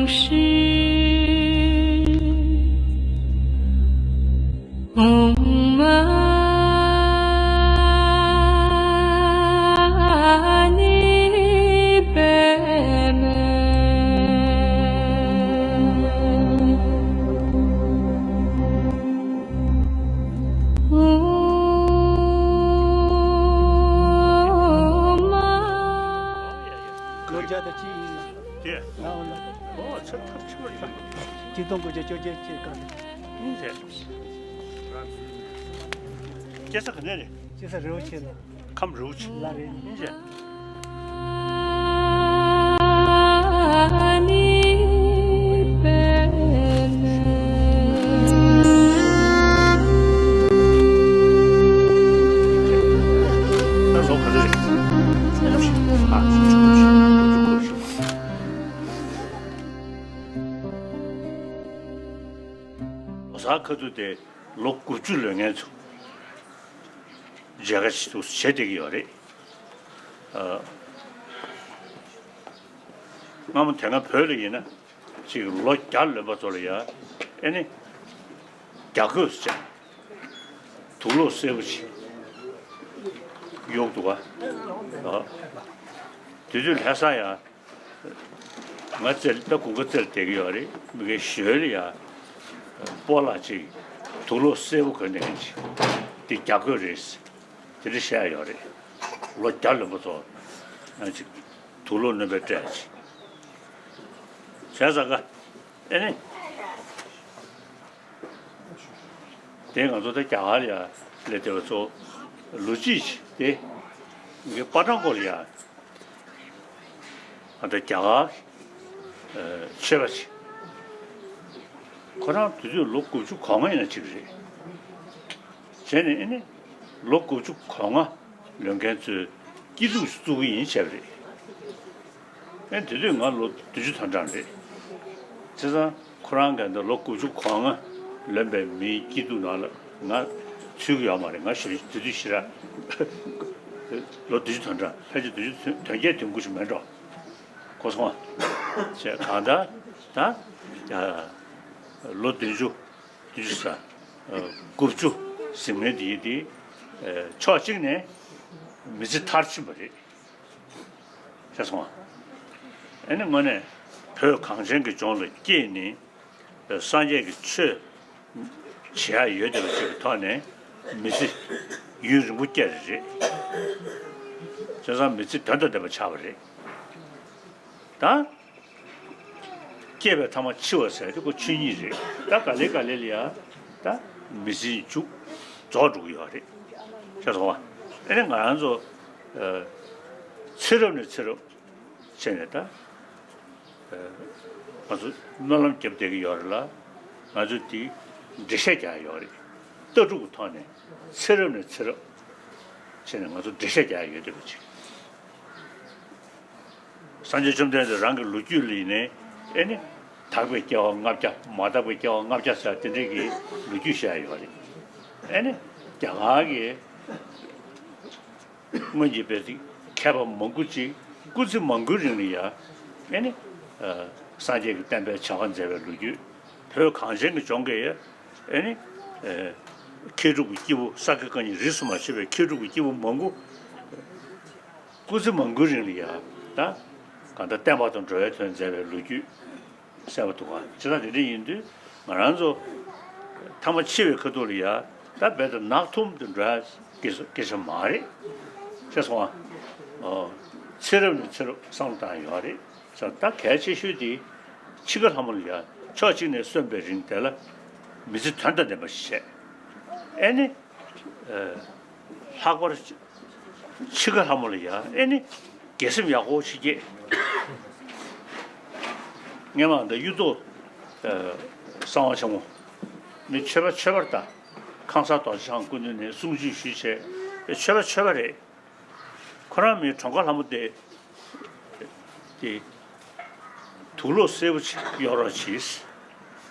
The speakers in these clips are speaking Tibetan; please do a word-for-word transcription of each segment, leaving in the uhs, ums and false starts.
ལོ་བརྒྱ་དང་གཅིག་ཡིན། དེ། ཨ་འོ་ལ། ཨོ་ཚ་ཚ་ཚ་ཚ། ཆིག་སྟོང་དགུ་བརྒྱ་བཅོ་བརྒྱད་ཅེས་བཀའ་ནས། ཡིན་ཟེར། སྐྱེ་ས་ག་ནས་རེད། སྐྱེ་ས་རི་བོ་ཆེ་ལ། ཁམས་རི་བོ་ཆེ། ལ་རེད། ཡིན་ཟེར། ད་ལོ་ག་ཚོད་རེད། ཨ། ལོ་སར་ཁ་ཐུག་དེ་ལོ་དགུ་བཅུ་ལོན་མཁན་ཚོ་མཇལ་ཁ་ཞིག་ཏུ་བྱེད་བསྡད་ཀྱི་ཡོད་རེད། ཨ། སྔ་མོ་དེ་སྔ་བོད་ལ་ཡིན་ན་ཅིག་ལོ་བརྒྱ་ལོན་པ་ཚོ་ལ་ཡ་ཨེ་ནི་རྒྱ་གོས་ཅན་དུག་ལོག་སེར་པོ་ཅིག་གཡོག་འདུག་ག། ཨ། དེ་དུས་ལྷ་ས་ཡ། ང་རྩེ་ད་དགུན་ཁ་རྩེར་བསྡད་ཀྱི་ཡོད་རེད། མི་ཁའི་ཞོལ་ལ་ཡ་སྤོ་ལགས་ཅིག་དུག་ལོག་སེར་པོ་གོན་ནས་ཅིག་འདི་རྒྱ་གོས་རེད། དེ་འདྲ་བཤད་ཡོད་རེད། ལོ་བརྒྱ་ལོན་པ་ཚོ་ཡང་ཅིག་དུག་ལོག་སྣོན་པའི་སྤྲད་ཅིག་བྱས་ཙང་ཀ་ཨེ་ནི། དེ་ང་ཚོ་ད་རྒྱ་གར་ལ་ཡ་སླེབས་བསྡད་པ་ཚོ་ལོ་གཅིག་དེ་ངའི་པ་ཏྲང་ཀོ་ལ་ཡ་ཨ་ད་རྒྱ་གར་ཆོས་པ་ཞིག་ཁོ་རང་དུས་ཚོད་ལོ་དགུ་བཅུ་གོ་ལྔ་ཡིན་ན་ཅིག་རེད། བྱས་ནས་ཨེ་ནི་ལོ་དགུ་བཅུ་གོ་ལྔ་ལོན་མཁན་ཚོའི་སྐྱིད་སྡུག་བཙུགས་ཀྱི་ཡིན་བྱས་པ་རེད། ཨེ་དེ་དུས་ང་ལོ་བདུན་ཅུ་དོན་གྲངས་རེད། བྱས་ཙང་ཁོ་རང་ག་འདི་ལོ་དགུ་བཅུ་གོ་ལྔ་ལོན་པའི་མིའི་སྐྱིད་སྡུག་ནང་ལ་ང་ཚུད་ཀྱི་ཡོད་མ་རེད། ང་ཞེ་དེ་དུས་ཞེ་དྲག་ལོ་བདུན་ཅུ་དོན་གྲངས་ཕལ་ཆེར་བདུན་ཅུ་དོན་བརྒྱད་དོན་དགུ་ཞིག་མེད་འགྲོ། གོ་སོང་ཨ། བྱས་གང་ལྟར་ད་ལོ་བདུན་ཅུ་བདུན་ཅུ་ས་དགུ་བཅུ་ཟིན་མཁན་དེ་དེ་ཕྱོགས་གཅིག་ནས་མི་ཚེ་མཐར་ཕྱིན་པ་རེད། ཤེས་སོང་ཨ། ཨ་ནི་དངོས་གནས་བོད་གངས་ཅན་གྱི་ལྗོངས་ལ་སྐྱེས་ནས་སངས་རྒྱས་ཀྱི་ཆོས་བྱེད་ཡ་ཡོད་བསྡད་པ་ཅིག་གི་ཐོག་ནས་མི་ཚེ་ཡུན་རིང་པོ་བསྐྱལ་རེད། བྱས་ཙང་མི་ཚེ་དོན་དང་ལྡན་པ་ཆགས་པ་རེད། ད་སྐྱེས་པའི་ཐ་མ་འཆི་བ་ཟེར་དེ་ཁོ་ཆོས་ཉིད་རེད། ད་ག་ལེ་ག་ལེ་ལ་ཡ་ད་མི་ཚེའི་མཇུག་རྫོགས་འགྲོ་གི་ཡོད་རེད། ཤེས་སོང་བ། ཨ་ནི་ང་རང་ཚོ་ཨ་ཚེ་རབས་ནས་ཚེ་རབས་བྱས་ནས་ད་ཨ་ང་ཚོ་སྨོན་ལམ་བརྒྱབ་བསྡད་ཀྱི་ཡོད་རེད་ལ། ང་ཚོ་དེ་འགྲེལ་བཤད་རྒྱག་ཡོད་རེད། ལྟ་གྲུབ་ཀྱི་ཐོག་ནས་ཚེ་རབས་ནས་ཚེ་རབས་བྱས་ནས་ང་ཚོ་འགྲེལ་བཤད་རྒྱག་ཡོད་བསྡད་པ་ཅིག་སངས་རྒྱས་བཅོམ་ལྡན་འདས་རང་གི་ལོ་རྒྱུས་ལ་ཡིན་ནའི་ཨེ་ནི་དག་པའི་སྐྱེ་བ་ལྔ་བརྒྱ། མ་དག་པའི་སྐྱེ་བ་ལྔ་བརྒྱ་ཟེར་དེ་འདྲའི་གི་ལོ་རྒྱུས་བཤད་ཡོད་རེད། ཨེ་ནི་རྒྱ་གར་གྱི་སྔོན་གྱི་བོད་ཀྱི་མཁས་པ་མང་པོ་ཅིག་སྐུ་ཚེ་མང་པོའི་རིང་ལ་ཡ་ཨེ་ནི་སངས་རྒྱས་ཀྱི་བསྟན་པའི་བྱ་བ་མཛད་པའི་ལོ་རྒྱུས། བོད་གངས་ཅན་གྱི་ལྗོངས་ཀྱི་ཡ་ཨེ་ནི་མཁས་གྲུབ་ཀྱི་སྐྱེས་བུ་ས་དགེ་བཀའ་རྙིང་རིས་སུ་མ་ཆད་པའི་མཁས་གྲུབ་ཀྱི་སྐྱེས་བུ་མང་པོ། སྐུ་ཚེ་མང་པོའི་རིང་ལ་ཡ་ད་གང་ལྟར་བསྟན་པ་དང་འགྲོ་བའི་དོན་མཛད་པའི་ལོ་རྒྱུས་གསལ་པོ་འདུག་ག་བྱས་ཙང་དེ་འདྲ་ཡིན་དུས་ང་རང་ཚོ་ཐ་མ་འཆི་བའི་ཁ་ཐུག་ལ་ཡ་ད་རྦད་དེ་ནག་ཐུམ་དུ་འགྲོ་ཡ་སྐད་ཆ་མ་རེད། ཤེས་སོང་ཨ། ཚེ་རབས་ནས་ཚེ་རབས་བསམ་བློ་བཏང་ཡ་ཡོད་རེད། ད་གལ་ཆེ་ཤོས་དེ་འཆི་ཁ་ལྷ་མོ་ལ་ཡ་ཕྱོགས་གཅིག་ནས་གསོན་པའི་རིང་དེ་ལ་མི་ཚེ་དོན་དང་ལྡན་པ་ཞིག་བྱས། ཨེ་ནི། ལྷག་པར་འཆི་ཁ་ལྷ་མོ་ལ་ཡ་ཨེ་ནི་དགེ་སེམས་ཡག་པོ་ཞིག་སྐྱེས། སྔོན་མ་ད་གཡུ་ཐོག་གསང་བ་ཆེན་མོ་མི་ཆོས་པ་ཆོས་པར་ད་ཁང་གསར་རྡོ་རྗེ་འཆང་སྐུ་མདུན་ནས་གསུང་ཆོས་ཞུས་བྱས་ཆོས་པ་ཆོས་པ་རེད། ཁོ་རང་མི་གྲོངས་ཁ་ལྷ་མོ་དེ་དེ་དུག་ལོག་སེར་པོ་ཅིག་གཡོག་རོགས་གྱིས།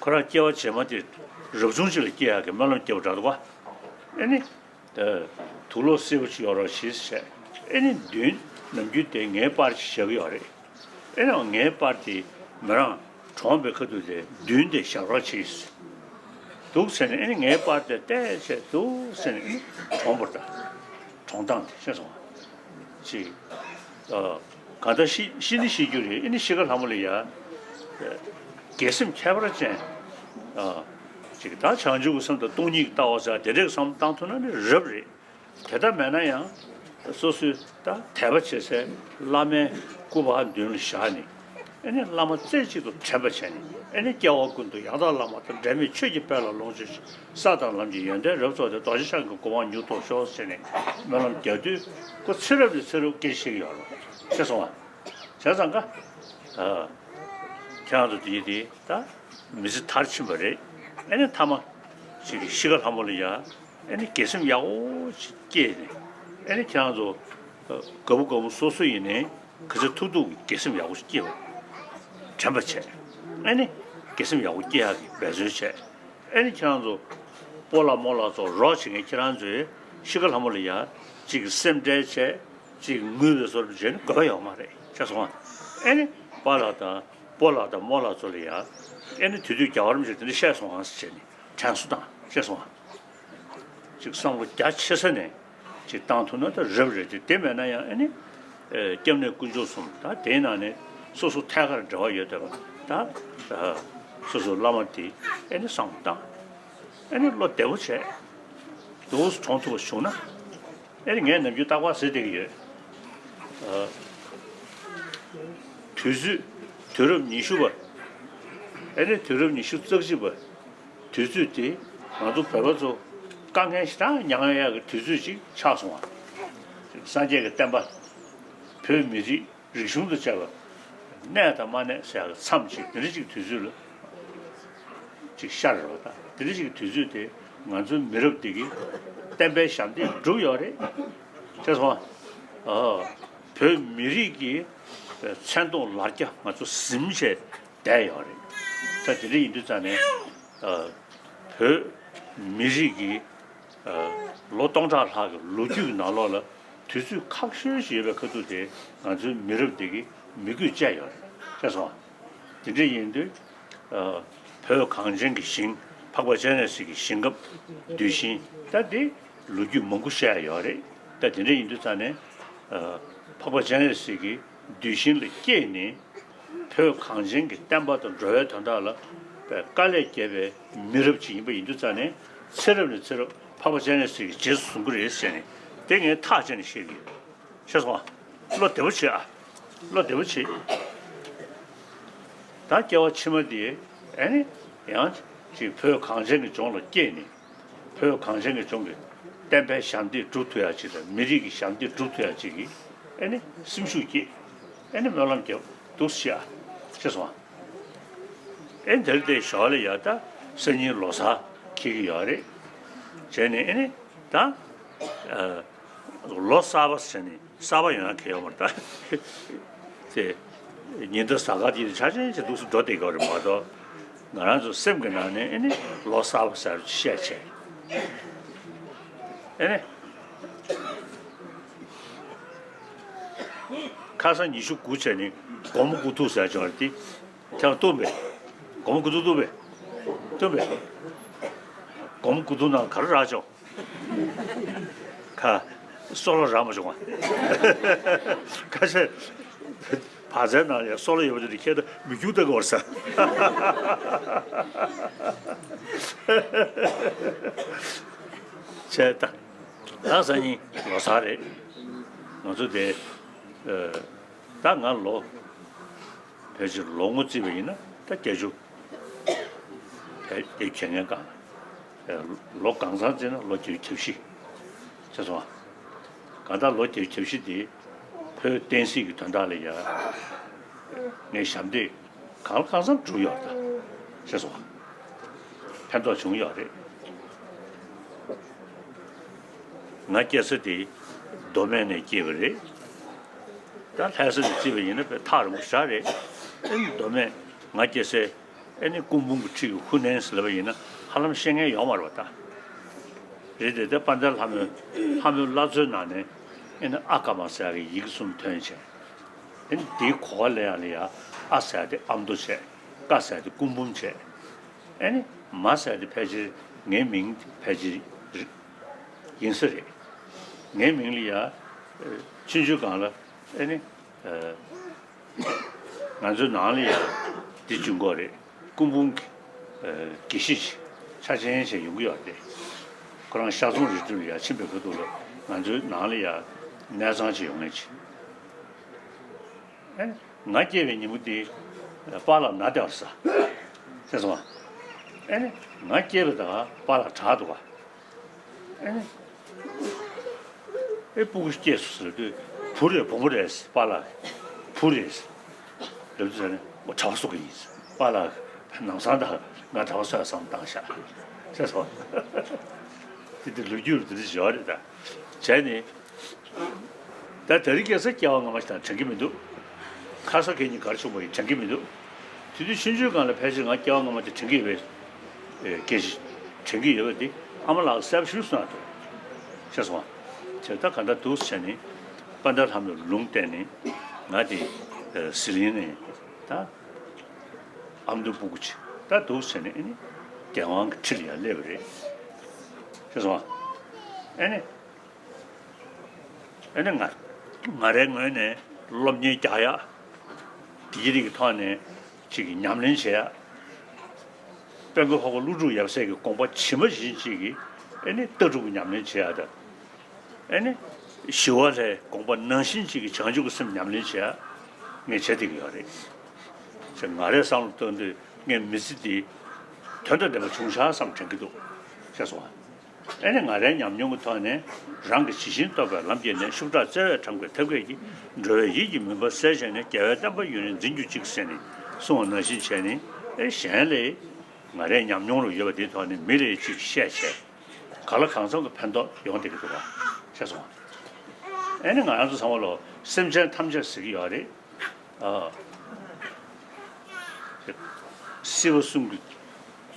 ཁོ་རང་སྐྱེ་བ་རྗེས་མ་དེ་རབ་བྱུང་ཅིག་ལ་སྐྱེ་ཡག་གི་སྨོན་ལམ་བརྒྱབ་པ་འདྲ་འདུག་ག་ཨེ་ནི། དུག་ལོག་སེར་པོ་ཅིག་གཡོག་རོགས་གྱིས་ཟེར། ཨེ་ནི་མདུན་ནམ་རྒྱུན་དེ་ངའི་པར་ཅིག་བཞག་གི་ཡོད་རེད། ཨེ་ནི་ངའི་པར་དེ་མི་རང་ གྲོངས་པའི་ཁ་ཐུག་དེ་མདུན་དེ་ཞབས་ར་ཆེ་ཡིས། འདུག་ཟེར་ནས་ཨེ་ནི་ངའི་པར་དེ་བལྟས་བྱས་འདུག་ཟེར་ནས་ཨེ་ནི་གྲོངས་པར་གདའ། གྲོངས་སྟངས་དེ་ཤེས་སོང་བ། ཅིག་ཨ། གང་ལྟར་ཤི་ཤི་ནི་ཤི་རྒྱུ་རེད། ཨེ་ནི་ཤི་ཁ་ལྷ་མོ་ལ་ཡ། དགེ་སེམས་ཁྱད་པར་ཅན། ཨ། ཅིག་ད་བྱང་ཆུབ་ཀྱི་སེམས་དང་སྟོང་ཉིད་ཀྱི་ལྟ་བ་ཟེར་དེ་འདྲས་བསམ་བློ་བཏང་ཐུབ་ན་ནི་རབ་རེད། དེ་ལྟ་མེད་ན་ཡང་སོ་སོའི་ད་དད་པ་བྱེད་སའི་བླ་མའི་སྐུ་པར་མདུན་ལ་བཞག་ནས་ཨེ་ནི་བླ་མ་རྩེ་གཅིག་ཏུ་དྲན་པ་བྱས་ནས་ཨེ་ནི་སྐྱེ་བ་ཀུན་ཏུ་ཡང་དག་བླ་མ་དང་འབྲལ་མེད་ཆོས་ཀྱི་དཔལ་ལ་ལོངས་སྤྱོད་ཅིང་། ས་དང་ལམ་གྱི་ཡོན་ཏན་རབ་རྫོགས་ཏེ། རྡོ་རྗེ་འཆང་གི་གོ་འཕང་མྱུར་ཐོབ་ཤོག་ཟེར་ནས་སྨོན་ལམ་རྒྱག་དུས་ཁོ་ཚེ་རབས་ནས་ཚེ་རབས་སྐད་ཆ་བཤད་ཀྱི་ཡོད་རེད། ཤེས་སོང་ང་། བྱས་ཙང་ཀ་ཨ། ཁྱེད་རང་ཚོ་དེ་དེ་ད་མི་ཚེ་མཐར་ཕྱིན་པ་རེད། ཨེ་ནི་མཐའ་མ་ཅིག་གི་ཤི་ཁ་ལྷ་མོ་ལ་ཡ། ཨེ་ནི་དགེ་སེམས་ཡག་པོ་ཞིག་སྐྱེས་ནས་ཨེ་ནི་ཁྱེད་རང་ཚོ་དགའ་པོ་དགའ་པོ་སོ་སོ་ཡིན་ནའི་ག་ཚོད་ཐུབ་ཐུབ་ཀྱི་དགེ་སེམས་ཡག་པོ་ཞིག་སྐྱེས་པ་དྲན་པ་བྱས། ཨེ་ནི་དགེ་སེམས་ཡག་པོ་སྐྱེ་ཡག་གི་འབད་རྩོལ་བྱས། ཨེ་ནི་ཁྱེད་རང་ཚོ་སྤོ་ལགས་རྨོ་ལགས་ཚོ་རོགས་བྱེད་མཁན་ཁྱེད་རང་ཚོས་ཤི་ཁ་ལྷ་མོ་ལ་ཡ་གཅིག་གི་སེམས་ཁྲལ་བྱས། གཅིག་ངུས་པའི་བཟོ་འདྲ་བྱས་ནས་དགོས་པ་ཡོད་མ་རེད། ཤེས་སོང་ང་། ཨེ་ནི་པཱ་ལགས་དང་སྤོ་ལགས་དང་རྨོ་ལགས་ཚོ་ལ་ཡ། ཨེ་ནི་དུས་དུས་རྒྱལ་བ་རིན་པོ་ཆེ་དེ་འདྲ་བཤད་སོང་ཨང་ཟེར་བྱས་ནས་དྲན་གསོ་དང་། ཤེས་སོང་ང་། ཅིག་བསམ་བློ་རྒྱ་ཆེ་ས་ནས་ཅིག་བཏང་ཐུབ་ན་ད་རབ་རེད་དེ། དེ་མེད་ན་ཡང་ཨེ་ནི། ཨེ། སྐྱབས་གནས་དཀོན་མཆོག་གསུམ་ད་དེའི་ནང་ནས་སོ་སོ་ཐད་ཀར་འབྲེལ་བ་ཡོད་བསྡད་པ་ད། ཨ། སོ་སོ་བླ་མ་དེ་ཨེ་ནི་བསམ་བློ་བཏང་། ཨེ་ནི་བློ་བདེ་པོ་བྱས། འདུག་སེ་གྲོངས་ཐུབ་པ་བྱུང་ན། ཨེ་ནི་ངས་ནམ་རྒྱུན་རྟག་པར་ཟེར་བསྡད་ཀྱི་ཡོད། ཨ། དུས་ཚོད། དུས་རབས་ཉི་ཤུ་པ། ཨེ་ནི་དུས་རབས་ཉི་ཤུ་རྩ་གཅིག་པ། དུས་ཚོད་དེ་ང་ཚོ་བོད་པ་ཚོ་དཀའ་ངལ་ཞེ་དྲག་མྱངས་ཡག་གི་དུས་ཚོད་ཅིག་ཆགས་སོང་བ། སངས་རྒྱས་ཀྱི་བསྟན་པ། བོད་མི་རིགས་རིག་གཞུང་དང་བཅས་པ། གནས་དང་མ་གནས་ཟེར་ཡག་གི་མཚམས་ཅིག་དེ་འདྲ་ཅིག་དུས་ཚོད་ལ་ཅིག་ཤར་རེད་པ། ད་དེ་འདྲ་ཅིག་གི་དུས་ཚོད་དེ་ང་ཚོའི་མི་རབས་འདི་གིས་བསྟན་པའི་ཞབས་འདེགས་བསྒྲུབས་ཡོད་རེད། ཤེས་སོང་ང་། ཨ། བོད་མི་རིགས་ཀྱི་མཚན་མཐོང་ལ་རྒྱ་ང་ཚོ་ཟིན་བྱས་བསྡད་ཡོད་རེད། ད་དེ་འདྲ་ཡིན་དུས་ཙང་ནས། ཨ། བོད་མི་རིགས་ཀྱི། ཨ། ལོ་སྟོང་ཕྲག་ལྷག་གི་ལོ་རྒྱུས་ཀྱི་ནང་ལོགས་ལ་དུས་ཚོད་ཁག་ཤོས་ཤིག་ཡོད་པའི་ཁ་ཐུག་དེ་ང་ཚོའི་མི་རབས་འདི་གིས་མི་བསྐྱོད་བཅད་ཡོད་རེད། ཤེས་སོང་ང་། དེ་འདྲ་ཡིན་དུས། ཨ། བོད་གངས་ཅན་གྱི་ཞིང་། འཕགས་པ་སྤྱན་རས་གཟིགས་ཀྱི་ཞིང་ཁམས་གདུལ་ཞིང་ད་དེ་ལོ་རྒྱུས་མང་པོ་བཤད་ཡོད་རེད། ད་དེ་འདྲ་ཡིན་དུས་ཙང་ནས། ཨ། འཕགས་པ་སྤྱན་རས་གཟིགས་ཀྱི་གདུལ་ཞིང་ལ་སྐྱེས་ནས། བོད་གངས་ཅན་གྱི་བསྟན་པ་དང་འགྲོ་བའི་དོན་དག་ལ་དཔེ་དཀའ་ལས་བརྒྱབ་པའི་མི་རབས་ཅིག་ཡིན་པ་ཡིན་དུས་ཙང་ནས་ཚེ་རབས་ནས་ཚེ་རབས་འཕགས་པ་སྤྱན་རས་གཟིགས་ཀྱི་རྗེས་སུ་བཟུང་གི་རེད་ཟེར་ནས་དེ་ངས་ཐག་བཅད་ནས་བཤད་ཀྱི་ཡོད། ཤེས་སོང་ང་། བློ་བདེ་པོ་བྱེད་ཨ། བློ་བདེ་པོ་བྱེད། ད་སྐྱེ་བ་ཕྱི་མ་དེ་ཨེ་ནི་ཡང་ཅིག་བོད་གངས་ཅན་གྱི་ལྗོངས་ལ་སྐྱེས་ནས། བོད་གངས་ཅན་གྱི་ལྗོངས་ཀྱི་བསྟན་པའི་ཞབས་འདེགས་སྒྲུབ་ཐུབ་ཡག་ཅིག་དང་མི་རིགས་ཀྱི་ཞབས་འདེགས་སྒྲུབ་ཐུབ་ཡག་ཅིག་གི་ཨེ་ནི་སེམས་ཤུགས་སྐྱེད། ཨེ་ནི་སྨོན་ལམ་རྒྱབ་འདུག་སེ་བྱེད་ཨ། ཤེས་སོང་ཨ། ཨེ་དེར་དེ་ཞོར་ལ་ཡ་ད་སང་ཉིན་ལོ་གསར་འཁེལ་གྱི་ཡོད་རེད། བྱས་ནས་ཨེ་ནི་ད། ཨ། ལོ་གསར་པ་ཟེར་ནས་གསར་པ་ཡོང་ཡག་གི་ཡོད་མ་རེད་ད། དེ། ཉིན་ལྟར་གཟའ་སྐར་དེ་ཆ་ཆེན་ཆེ་འདུག་སེ་འགྲོ་བསྡད་ཀྱི་ཡོད་རེད་མ་གཏོགས། ང་རང་ཚོ་སེམས་ཀྱི་ནང་ནས་ཨེ་ནི་ལོ་གསར་པ་ཟེར་བཤད་བྱས། ཨེ་ནི། ཁ་སང་ཉི་ཤུ་དགུ་བྱས་ནས་དགོང་མོ་དགུ་ཐུག་ཟེར་བྱུང་བ་རེད་དེ། ཁྱེད་རང་བཏུབ་པས། དགོང་མོ་དགུ་ཐུག་བཏུབ་པས། བཏུབ་པས། དགོང་མོ་དགུ་ཐུག་ནང་ག་རེ་རག་བྱུང་། ཁ། སོལ་བ་རག་མ་བྱུང་བ། ཁ་ཤས། བག་ཚའི་ནང་ལ་སོལ་བ་ཡོད་པ་དེ་ཁྱེར་ཏེ་མི་རྒྱུག་ལྟ་གི་བར་ས། བྱས་ད། ད་སང་ཉིན་ལོ་གསར་རེད། ང་ཚོ་དེ། ཨ། ད་ང་ལོ། ཕལ་ཆེར་ལོ་ངོ་བརྩིས་པ་ཡིན་ན་ད་བརྒྱད་ཅུ། བརྒྱད་ཅུ་བྱེད་མཁན་གང་། ལོ་གང་ཚང་བརྩིས་ན་ལོ་བརྒྱད་ཅུ་གྱ་བཞི། ཤེས་སོང་ཨ། གང་ལྟར་ལོ་བརྒྱད་ཅུ་གྱ་བཞི་འདི་བོད་བསྟན་སྲིད་ཀྱི་དོན་དག་ལ་ཡ། ངས་ཞབས་འདེགས་གང་ལ་གང་འཚམ་བསྒྲུབས་ཡོད་ད། ཤེས་སོང་ཨ། ཕན་ཐོགས་བྱུང་ཡོད་རེད། ང་སྐྱེ་ས་དེ་མདོ་སྨད་ནས་སྐྱེས་པ་རེད། ད་ལྷ་ས་ནས་བརྩིས་པ་ཡིན་ན་དཔེ་ཐག་རིང་པོ་ཞེ་དྲག་རེད། ཨེ་ནི་མདོ་སྨད་ང་སྐྱེ་སའི་ཨེ་ནི་སྐུ་འབུམ་གྱི་འཁྲིས་ཀྱི་ཧུ་ནན་ཟེར་ལབ་པ་ཡིན་ན་ཧ་ལམ་ཤེས་མཁན་ཡོད་མ་རེད་པ་ད། རེད་དེ་དེ་དཔལ་ལྡན་ལྷ་མོའི་ལྷ་མོའི་བླ་མཚོའི་ནང་ནས་ཨེ་ནི་ཨ་ཀ་མ་ཟེར་ཡག་གི་ཡི་གེ་གསུམ་ཐོན་བྱས། ཨེ་ནི་དེའི་གོ་བ་ལེན་ཡག་ལ་ཡ་ཨ་ཟེར་ཡག་དེ་ཨ་མདོ་བྱས། ཀ་ཟེར་དེ་སྐུ་འབུམ་བྱས། ཨེ་ནི་མ་ཟེར་དེ་ཕལ་ཆེར་ངའི་མིང་ཕལ་ཆེར་ཡིན་ས་རེད། ངའི་མིང་ལ་ཡ་ཆུང་ཆུང་སྒང་ལ་ཨེ་ནི། ང་ཚོའི་ནང་ལ་ཡང་འདི་ཆུང་ཀོ་རེད། སྐུ་འབུམ་གྱི་དགེ་བཤེས་ཆ་ཆེན་ཞིག་ཡོང་གི་ཡོད་རེད། ཁོ་རང་ཤར་རྫོང་རི་ཁྲོད་ལ་ཡང་ཕྱིན་པའི་ཁ་ཐུག་ལ་ང་ཚོའི་ནང་ལ་ཡང་གནས་ཚང་ཅིག་ཡོང་མཁན་ཅིག་ཨེ། ང་སྐྱེས་པའི་ཉིན་མོ་དེ་པཱ་ལགས་ན་སྟེར་བ་ཟ། ཤེས་སོང་ཨ། ཨེ་ནི་ང་སྐྱེས་པ་དང་པཱ་ལགས་དྲག་འདུག་ག་ཨེ་ནི། ཨེ་སྤུ་གུ་སྐྱེས་སོང་ཟེར་དུས་བུ་རེད་བུ་མོ་རེད་ཟེར། པཱ་ལགས་བུ་རེད་ཟེར། ལབ་དུས་ཟེར་ནས་ཨོ་གྲྭ་པ་བཟོ་གི་ཡིན་ཟེར། པཱ་ལགས་ནང་སང་དང་ང་གྲྭ་པ་བཟོ་ཡ་བསམ་བཏང་ཤག་ཟེར་སོང་། དེ་དེ་ལོ་རྒྱུས་དེ་འདྲ་ཡོད་རེད་ད། བྱས་ནས། ད་དེ་རིང་ཁ་སང་སྐྱེ་བ་སྔ་མ་ཞིག་དང་དྲན་གྱི་མི་འདུག་ཁ་སང་ཁ་ཉིན་ག་རེ་བྱུང་བ་ཡིན་དྲན་གྱི་མི་འདུག་དེ་དུས་ཆུང་ཆུང་སྒང་ལ་ཕལ་ཆེར་ང་སྐྱེ་བ་སྔ་མ་དེ་དྲན་གྱི་ཡོད་པའི་སྐད་ཆ་དྲན་གྱི་ཡོད་པ་དེ་ཨ་མ་ལགས་གསལ་པོ་ཞེ་པོ་གསུངས་འདུག་ཤེས་སོང་ང་། བྱས་ད་ག་འདྲ་འདུག་ཟེར་ནས་དཔལ་ལྡན་ལྷ་མོས་ལུང་བསྟན་ནས་ང་དེ་ཟི་ལིང་ནས་ད་ཨ་མདོ་སྤུ་གུ་ཅིག་ད་འདུག་ཟེར་ནས་ཨ་ནི་རྒྱལ་དབང་གི་ཁྲི་ལ་ཡར་སླེབས་པ་རེད། ཤེས་སོང་ང་། ཨ་ནི། ཨ་ནི་ང་ང་རའི་ངོས་ནས་སློབ་གཉེར་རྒྱག་ཡག་དེ་རིགས་ཀྱི་ཐོག་ནས་ཅིག་གི་ཉམས་ལེན་བྱེད་ཡག་དཔལ་མགོན་འཕགས་པ་ཀླུ་སྒྲུབ་ཡབ་སྲས་ཀྱི་དགོངས་པ་ཇི་མ་ཇི་བཞིན་ཅིག་གི་ཨ་ནི་ལྟ་གྲུབ་ཀྱི་ཉམས་ལེན་བྱེད་ཡག་དང་། ཨ་ནི་ཞི་བ་ལྷའི་དགོངས་པ་ནང་བཞིན་ཅིག་གི་བྱང་ཆུབ་ཀྱི་སེམས་ཉམས་ལེན་བྱེད་ཡག་ངས་བྱེད་བསྡད་ཀྱི་ཡོད་རེད། ཅེས་ང་རའི་བསམ་བློ་བཏང་དུས་ངས་མི་ཚེ་འདི་དོན་དང་ལྡན་པ་བྱུང་ཤག་བསམ་དྲན་གྱི་འདུག་ཤེས་སོང་ང་། ཨེ་ནི་ང་རའི་ཉམས་མྱོང་གི་ཐོག་ནས་རང་གི་ཇི་བཞིན་རྟོགས་པའི་ལམ་བསྐྱེད་ནས་ཤུགས་དྲག་བརྩེ་བས་ཁྲམ་གྱིས་ཐབས་མཁས་ཀྱིས་འགྲོ་བའི་ཡིད་ཀྱི་མུན་པ་སེལ་བྱས་ནས་རྒྱལ་བའི་བསྟན་པ་ཡུན་རིང་འཛིན་གྱུར་ཅིག་ཟེར་ནས་གསུངས་པ་ནང་བཞིན་བྱས་ནས་ཨེ་གཞན་ལས་ང་རའི་ཉམས་མྱོང་རུ་ཡོད་པ་དེའི་ཐོག་ནས་མི་ལ་ཅིག་བཤད་བྱས་གང་ལ་གང་འཚམ་གྱི་ཕན་ཐོགས་ཡོང་བསྡད་ཀྱི་འདུག་ག་ཤེས་སོང་ང་། ཨེ་ནི་ང་རང་ཚོ་ཚང་མ་ལོ་སེམས་ཅན་ཐམས་ཅད་ཟེར་གྱི་ཡོད་རེད། ཨ། སྲིད་པ་གསུམ་གྱིས་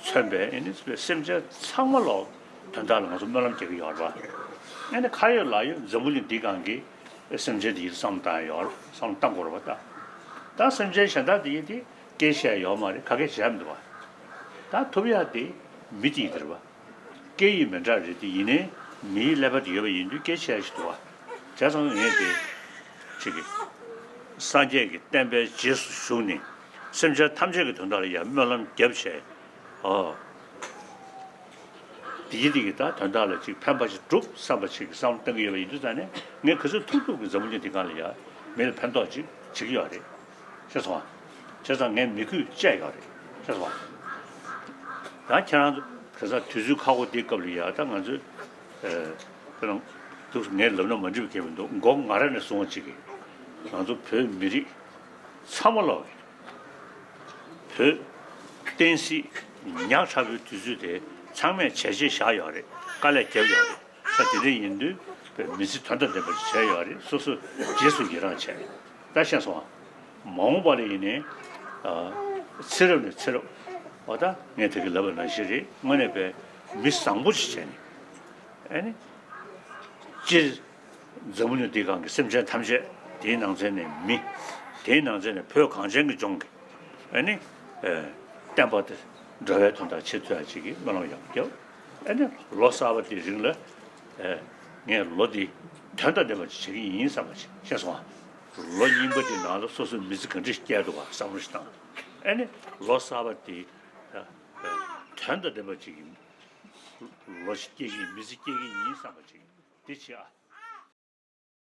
མཚོན་པའི་ཨེ་ནི་སེམས་ཅན་ཚང་མ་ལོ་དོན་དག་ལ་ང་ཚོ་སྨོན་ལམ་རྒྱག་གི་ཡོད་རེད་པ། ཨེ་ནི་ཁ་ཡོད་ལག་ཡོད་འཛམ་བུ་གླིང་འདིའི་སྒང་གི་སེམས་ཅན་དེ་ཡིད་བསམ་བཏང་ཡོད་རེད་བསམ་བཏང་དགོས་རེད་པ་ད། ད་སེམས་ཅན་གཞན་དག་དེ་ཡིན་དེ་སྐད་བཤད་ཡོད་མ་རེད་ཁ་སྐད་བྱས་མི་འདུག་པ། ད་ཐུབ་ཡག་དེ་མི་དེ་ཡིན་དེ་རེད་པ། སྐད་ཡིག་མི་འདྲ་རེད་དེ་ཡིན་ནའི་མིའི་ཀླད་པ་དེ་ཡོད་པ་ཡིན་དུས་སྐད་ཆ་ཞིག་འདུག་བ། བྱས་ཙང་ངས་དེ་ཅིག་གི་སངས་རྒྱས་ཀྱི་བསྟན་པའི་རྗེས་སུ་ཞུགས་ནས་སེམས་ཅན་ཐམས་ཅད་ཀྱི་དོན་དག་ལ་ཡང་སྨོན་ལམ་བརྒྱབ་བྱས། ཨོ། དེ་ཡིན་དེ་གི་ད་དོན་དག་ལ་ཅིག་ཕན་པ་ཞིག་སྒྲུབ་བསམ་པ་ཅིག་གི་བསམ་བློ་གཏང་གི་ཡོད་པ་ཡིན་དུས་ཙང་ནས་ངས་ག་ཚོད་ཐུབ་ཐུབ་ཀྱི་འཛམ་བུ་གླིང་འདི་སྒང་ལ་ཡང་མི་ལ་ཕན་ཐོགས་ཅིག་བྱེད་ཀྱི་ཡོད་རེད། ཤེས་སོང་ང་། བྱས་ཙང་ངས་མི་གུས་བཅས་ཡོད་རེད། ཤེས་སོང་ང་། ད་ཁྱེད་རང་ཚོ་ག་ས་དུས་ཚོད་ཁག་པོ་འདིའི་སྐབས་ལ་ཡ་ད་ང་ཚོས་ཨེ་ཁྱེད་རང་འདུག་ངས་ལབ་ན་མ་འགྲིག་པ་གལ་མི་འདུག་མགོ་ང་རང་ནས་བཟུང་བ་ཅིག་གིས་ང་ཚོ་བོད་མི་རིགས་ཚང་མ་ལོག་གི་བོད་བསྟན་སྲིད་ཉག་ཕྲ་བོའི་དུས་ཚོད་དེ་ཚང་མས་བྱས་རྗེས་བཞག་ཡོད་རེད། དཀའ་ལས་བརྒྱབ་ཡོད་རེད། ས་དེ་འདྲ་ཡིན་དུས་བོད་མི་ཚེ་དོན་དང་ལྡན་པ་ཞིག་བྱས་ཡོད་རེད། སོ་སོ་རྗེས་སུ་ཡི་རང་བྱས། ད་ཤེས་སོང་ང་། མ་འོངས་པ་ལ་ཡིན་ནའི་ཨ། ཚེ་རབས་ནས་ཚེ་རབས་འོ་ད་ངས་དེ་གི་ལབ་པ་ནང་བཞིན་རེད། དངོས་གནས་པའི་མི་བཟང་པོ་ཞིག་བྱས་ནས་ཨ་ནི་སྤྱིར་འཛམ་བུ་གླིང་འདིའི་སྒང་གི་སེམས་ཅན་ཐམས་ཅད་དེའི་ནང་ཚན་ནས་མི་དེའི་ནང་ཚན་ནས་བོད་གངས་ཅན་གྱི་ལྗོངས་ཀྱི་ཨ་ནི་ཨ། བསྟན་པ་དེ་འགྲོ་བའི་དོན་དག་བྱེད་ཐུབ་ཡ་ཅིག་གི་སྨོན་ལམ་ཡག་པོ་བརྒྱབ། ཨ་ནི་ལོ་གསར་པ་དེའི་རིང་ལ་ཨ། ངས་ལོ་འདི་དོན་དང་ལྡན་པ་ཅིག་བྱེད་ཀྱི་ཡིན་བསམ་པ་ཅིག་ཤེས་སོང་ང་། ལོ་རྙིང་པ་དེའི་ནང་ལ་སོ་སོའི་མི་ཚེ་ག་འདྲ་ཞིག་སྐྱེལ་འདུག་ག་བསམ་བློ་ཞིག་བཏང་། ཨ་ནི་ལོ་གསར་པ་དེ་ཨ། དོན་དང་ལྡན་པ་ཅིག་གི་ལོ་ཞིག་སྐྱེལ་གྱི་ཡིན། མི་ཚེ་སྐྱེལ་གྱི་ཡིན་བསམ་པ་ཅིག་འདི་བྱེད་ཨ།